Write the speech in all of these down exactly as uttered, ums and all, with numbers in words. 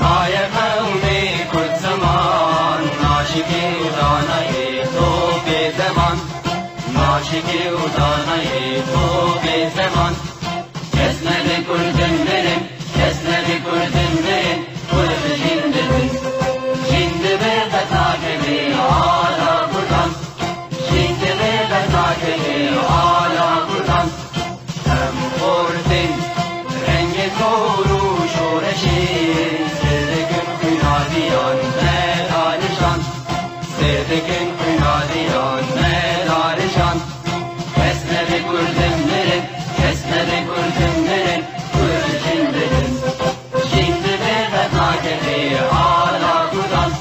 Maye qewmê Kurd zeman, naşikê û zanayê to bê zeman. Naşikê û zanayê to bê zeman. Kes nebe Kurdin mirin, kes nebe Kurdin mirin, Kurd jîn dibin. Jîn dibe qet nakevê ala Kurdan. Jîn dibe qet nakevê ala Kurdan. Em xortin rengê zor û şoreşê, sêr dikin xwîna diyan me da nîşan. Sêr dikin xwîna diyan me da nîşan. Kes nebe Kurdin mirin, kes nebe Kurdin mirin, Kurd jîn dibin. Jîn dibe qet nakevê ala Kurdan.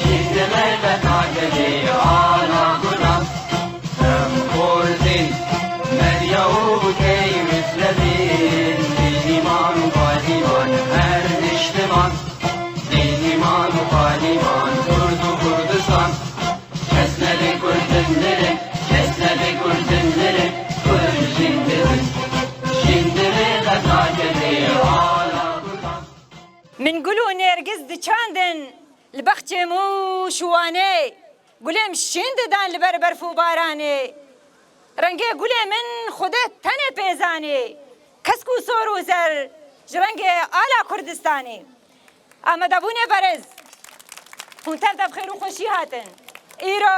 Jîn dibe qet nakevê ala Kurdan. Em xortin medya û key wî flebîn, dîniman û pazîman her niştiman. Dîniman û pazîman Kurd û Kurdistan. Kes nebe Kurdin mirin, kes nebe Kurdin mirin, Kurd jîn dibin. Jîn dibe qet nakevê ala Kurdan. Min gul û nêrgiz diçandin li bexçê min û şiwanê. Gulê min şîn didan li ber berf û baranê. Rengê gulê min Xwedê tenê pê zanê. Kesk û sor û zer ji rengê ala Kurdistanê. Amadebûnê berêz. Hûn tev de bi xêr û xweşî hatin. Îro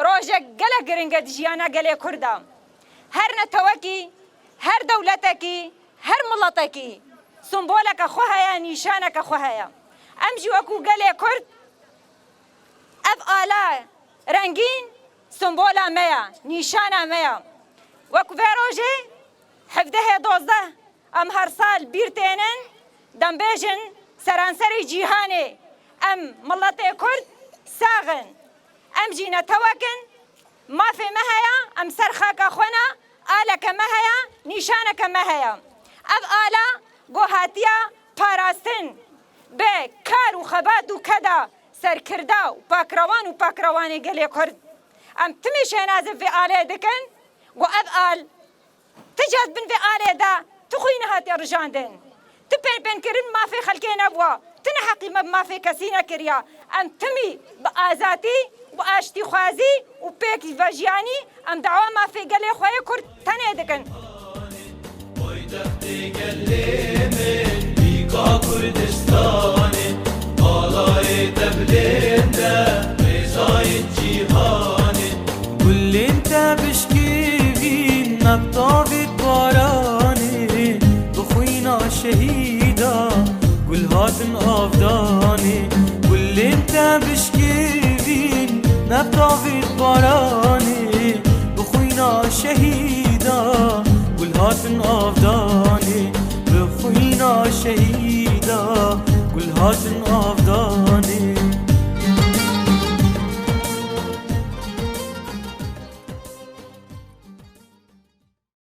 rojek gelek giring e di jiyana gelê Kurda. Her netewekî, her dewletekî, her miletekî simboleke xwe heye, nîşaneke xwe heye. Em jî wekû gelê Kurd ev ala rengîn simbola me ye, nîşana me ye. Wek vê rojê hevdehê dozdeh em her sal bîr tênin, dem bêjin seranserê cîhanê em miletê Kurd sax in. Em jî netewek in, mafê me heye, em ser xaka xwe ne, aleke me heye, nîşaneke me heye. Ev ala ku hatiye parastin bi kar û xebat û keda serkirda û pakrewan û pakrewanê gelê Kurd. Em timî şênazê vê alê dikin, ku ev al ti cad bin vê alê de ti xwîne hatiye rijandin. Ti pênpênkirin mafê xelkê nebûwa. Ti neheqî me bi mafê kesî nekiriya. Em timî bi azatî, bi aştîxwazî û pêk vejiyanî em dawa mafê gelê xwe yê Kurd tenê dikin. Paytextê gelê min, pîka Kurdistanê, balayê tevlên de, rêzayên cîhanê. Gulên te bişkevîn, nebtavêt baranê, bi xwîna şehîda gul hatin avdanê. Gulên te bişkevîn, nebtavêt baranê, bi xwîna şehîda gul hatin avdanê, bi xwîna şehîda gul hatin